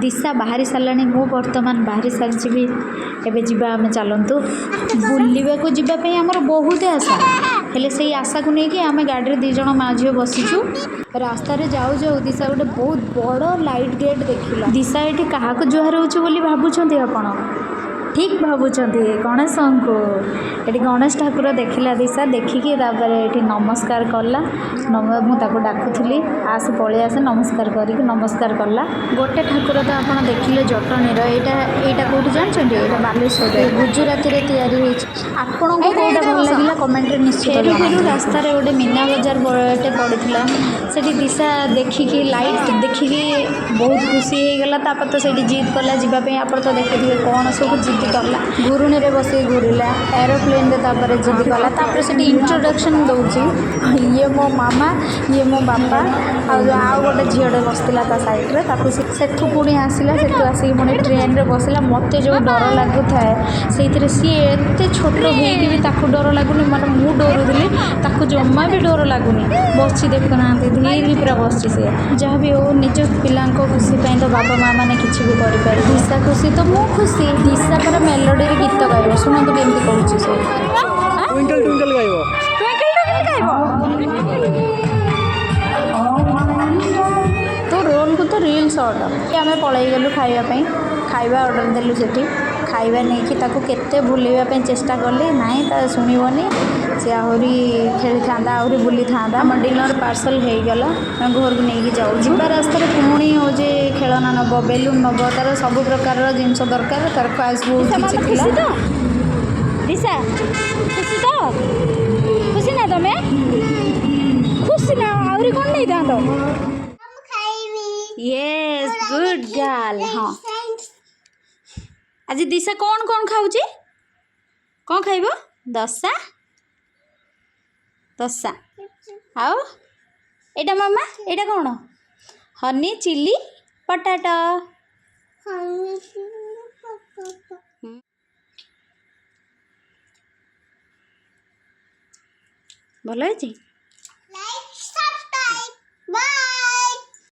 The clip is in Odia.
ଦିଶା ବାହାରି ସାରିଲାଣି, ମୁଁ ବର୍ତ୍ତମାନ ବାହାରି ସାରିଛି ବି। ଏବେ ଯିବା ଆମେ, ଚାଲନ୍ତୁ। ବୁଲିବାକୁ ଯିବା ପାଇଁ ଆମର ବହୁତ ଆଶା, ହେଲେ ସେଇ ଆଶାକୁ ନେଇକି ଆମେ ଗାଡ଼ିରେ ଦୁଇ ଜଣ ମା ଝିଅ ବସିଛୁ। ରାସ୍ତାରେ ଯାଉ ଯାଉ ଦିଶା ଗୋଟେ ବହୁତ ବଡ଼ ଲାଇଟ୍ ଗେଟ୍ ଦେଖିଲା। ଦିଶା ଏଠି କାହାକୁ ଜୁହାର ହେଉଛି ବୋଲି ଭାବୁଛନ୍ତି ଆପଣ? ଠିକ୍ ଭାବୁଛନ୍ତି, ଗଣେଶଙ୍କୁ। ଏଠି ଗଣେଶ ଠାକୁର ଦେଖିଲା ଦିଶା। ଦେଖିକି ତାପରେ ଏଠି ନମସ୍କାର କଲା। ମୁଁ ତାକୁ ଡାକୁଥିଲି, ଆସେ, ପଳେଇ ଆସେ, ନମସ୍କାର କରିକି ନମସ୍କାର କଲା। ଗୋଟେ ଠାକୁର ତ ଆପଣ ଦେଖିଲେ ଜଟଣୀର। ଏଇଟା କେଉଁଠି ଜାଣିଛନ୍ତି? ଏଇଟା ବାଲେଶ୍ୱରରେ, ଗୁଜୁରାତିରେ ତିଆରି ହେଇଛି। ଆପଣଙ୍କୁ କେଉଁଟା ଭଲ ଲାଗିଲା, କମେଣ୍ଟରେ ନିଶ୍ଚିତ। ଫେରୁ ଫେରୁ ରାସ୍ତାରେ ଗୋଟେ ମୀନା ବଜାର ଟେ ପଡ଼ିଥିଲା। ସେଠି ଦିଶା ଦେଖିକି, ଲାଇଟ୍ ଦେଖିକି ବହୁତ ଖୁସି ହେଇଗଲା। ତାପରେ ତ ସେଇଠି ଜିଦ୍ କଲା ଯିବା ପାଇଁ। ଆପଣ ତ ଦେଖିଥିବେ କ'ଣ ସବୁ ଜିଦ୍ କଲା। ଘୁରୁଣିରେ ବସିକି ଘୁରିଲା, ଏରୋପ୍ଲେନ୍ରେ ତାପରେ ଜିଦ୍ କଲା। ତାପରେ ସେଠି ଇଣ୍ଟ୍ରୋଡକ୍ସନ୍ ଦେଉଛି, ଇଏ ମୋ ମାମା, ଇଏ ମୋ ବାପା। ଆଉ ଗୋଟେ ଝିଅଟେ ବସିଥିଲା ତା ସାଇଡ଼୍ରେ, ତାକୁ ସେଠୁ ପୁଣି ଆସିଲା। ସେଠୁ ଆସିକି ପୁଣି ଟ୍ରେନ୍ରେ ବସିଲା। ମୋତେ ଯେଉଁ ଡର ଲାଗୁଥାଏ ସେଇଥିରେ, ସିଏ ଏତେ ଛୋଟ ହେଇକି ବି ତାକୁ ଡର ଲାଗୁନି। ମାନେ ମୁଁ ଡରୁଥିଲି, ତାକୁ ଜମା ବି ଡର ଲାଗୁନି। ବସିଛି, ଦେଖୁନାହାନ୍ତି, ଧୀର ପୁରା ବସିଛି ସିଏ। ଯାହା ବି ହଉ, ନିଜ ପିଲାଙ୍କ ଖୁସି ପାଇଁ ତ ବାପା ମା ମାନେ କିଛି ବି କରିପାରିବେ। ଦିଶା ଖୁସି ତ ମୁଁ ଖୁସି। ଦିଶା ପୁରା ମେଲୋଡ଼ିରେ ଗୀତ ଗାଇବ, ଶୁଣନ୍ତୁ କେମିତି କହୁଛି ସେ। ଟ୍ୱିଙ୍କଲ୍ ଟ୍ୱିଙ୍କଲ୍ ଗାଇବ। ଟ୍ୱିଙ୍କଲ୍ ଟ୍ୱିଙ୍କଲ୍ ଗାଇବ। ତୋ ରୋଲକୁ ତ ରିଲ୍ ସର୍ଟ। ଆମେ ପଳେଇଗଲୁ ଖାଇବା ପାଇଁ। ଖାଇବା ଅର୍ଡ଼ର ଦେଲୁ ସେଠି। ଖାଇବା ନେଇକି ତାକୁ କେତେ ଭୁଲେଇବା ପାଇଁ ଚେଷ୍ଟା କଲି, ନାଇଁ, ତା ଶୁଣିବନି। ସେ ଆହୁରି ଖେଳିଥାନ୍ତା, ଆହୁରି ବୁଲିଥାନ୍ତା। ଆମ ଡିନର୍ ପାର୍ସଲ୍ ହେଇଗଲା, ଆମେ ଘରକୁ ନେଇକି ଯାଉଛୁ। ଯିବା ରାସ୍ତାରେ ପୁଣି ହେଉଛି ଖେଳନା ନେବ, ବେଲୁନ୍ ନେବ, ତାର ସବୁ ପ୍ରକାରର ଜିନିଷ ଦରକାର। ତାର ଖ୍ୱାଇସ୍ ବହୁତ କିଛି ଥିଲା। ଖୁସି ତ ଦିଶା? ଖୁସି ତ? ଖୁସି ନା ତମେ? ଖୁସି ନା? ଆହୁରି କ'ଣ ନେଇଥାନ୍ତ? Yes, good girl. ହଁ, ଆଜି ଦିଶା କ'ଣ କ'ଣ ଖାଉଛି? କ'ଣ ଖାଇବ? ଦୋସା, ଦୋସା। ଆଉ ଏଇଟା ମାମା, ଏଇଟା କ'ଣ? Honey chilli potato. ଭଲ ହେଇଛି।